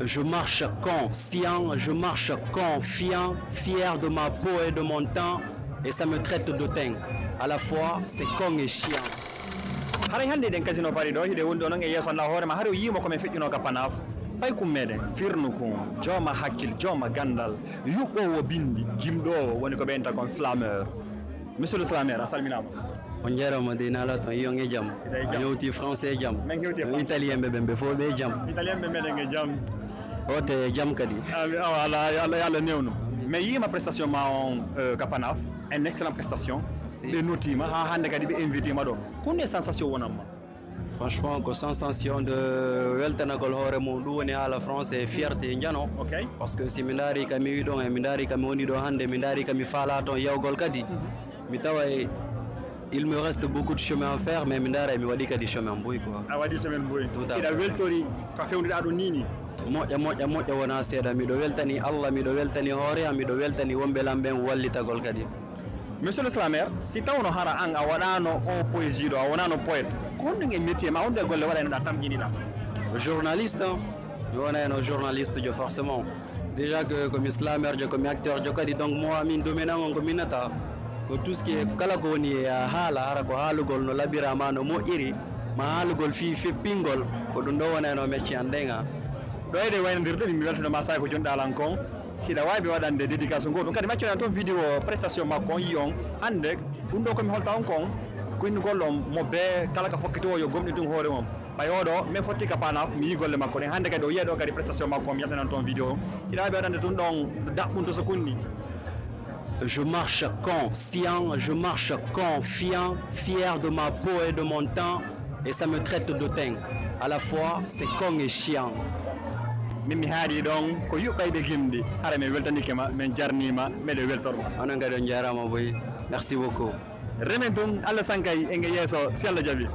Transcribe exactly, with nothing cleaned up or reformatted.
Je marche conscient, je marche confiant, fier de ma peau et de mon temps, et ça me traite de teint. À la fois, c'est con et chiant. Haray hannde eɗen Casino Paris ɗo, hiɗen woni ɗo noon e yeeso Alla hoore ma, haray o yiimo ko men feƴƴuno ka Panaf. Pay kum meɗen, firnu kun, jooma hakkil, jooma ganndal, yuɓɓoowo binndi, gimɗoowo, woni ko ɓe inta kon slameur. Monsieur le slameur, a salminaama. On jarama de nala ton yon e jam. Eɗen e jam. Yewti français e jam. Men hewti e Yo français. Italien ɓe ɓen ɓe fof ɓe e jam. Italien ɓe meɗen e jam. Hote e jam kadi. Ami awa ala yo Allah yo Allah newnu. Mais yiima prestation ma on euh, ka Panaf, une excellente prestation. Si. Ɓe notiima ha hannde kadi ɓe invitiima ɗo. Ko honɗum sensation wonanma? Franchement, ko sensation de weltanagol hoore mum, ɗum woni haala français e fierté e njano. Ok. Parce que si mi ndaari ka mi wi ɗon e mi ndaari ka mi woni ɗo hannde, mi ndaari ka mi faalaa toon yawgol kadi, mi tawa e il me reste beaucoup de chemin à faire, mais mi ndaara e mi waɗi kadi chemin mbuy quoi. A waɗi semaine boy. Tout à Hiɗa fait. Weltori ka fewndira ɗo nini? Moƴƴa moƴƴa moƴƴa wonaa seeɗa, miɗo weltani Allah, miɗo weltani hoore am, miɗo weltani wonɓe lan ɓen wallitagol kadi. Monsieur le slameur, si tawno hara an a waɗano o poésie ɗo, a wonano poète, ko honɗum e métier ma, honɗum e golle waɗaynoɗa tamƴiniɗa? Journaliste, hein? Mi wonayno journaliste jo forcément. Déjà que komi slameur jo, komi acteur jo kadi, donc moi min domaine am on ko mi nata ko tout ce qui est kala ko woni e haala, hara ko haalugol no labirama no moƴƴiri, ma haalugol fii feppingol, ko ɗum ɗo wonayno métier an ɗen. Ɗo eɗen waynodirde, min weltanoma saay ko jonɗalan kon. Hiɗa waawi waɗande dédicace goɗɗum kadi maccoɗen toon vidéo prestation makko on yi on hannde. Ɗum ɗo komi holta on kon, kuynugol on mo bee kala ka fokkitoo yo gomɗin tun hoore mum. Ɓay oɗo min fotti ka Panaf, mi yi golle makko ɗen. Hannde kadi o yiya ɗo kadi prestation makko on, mi yaltanan toon vidéo. Hiɗa waawi waɗande tun ɗon daɓɓum to so kunni? Je marche conscient, je marche confiant, fier de ma peau et de mon temps, et ça me traite de teint. À la fois, c'est con et chiant. Min mi haaɗi ɗon ko yuɓɓayɓe gimɗi. Hara min weltanike ma, min jarnima, meɗen weltorma. Onon kadi on jarama boy. Merci beaucoup. Remen tun, Allah sankay, en e yeeso, si Allah jaɓi.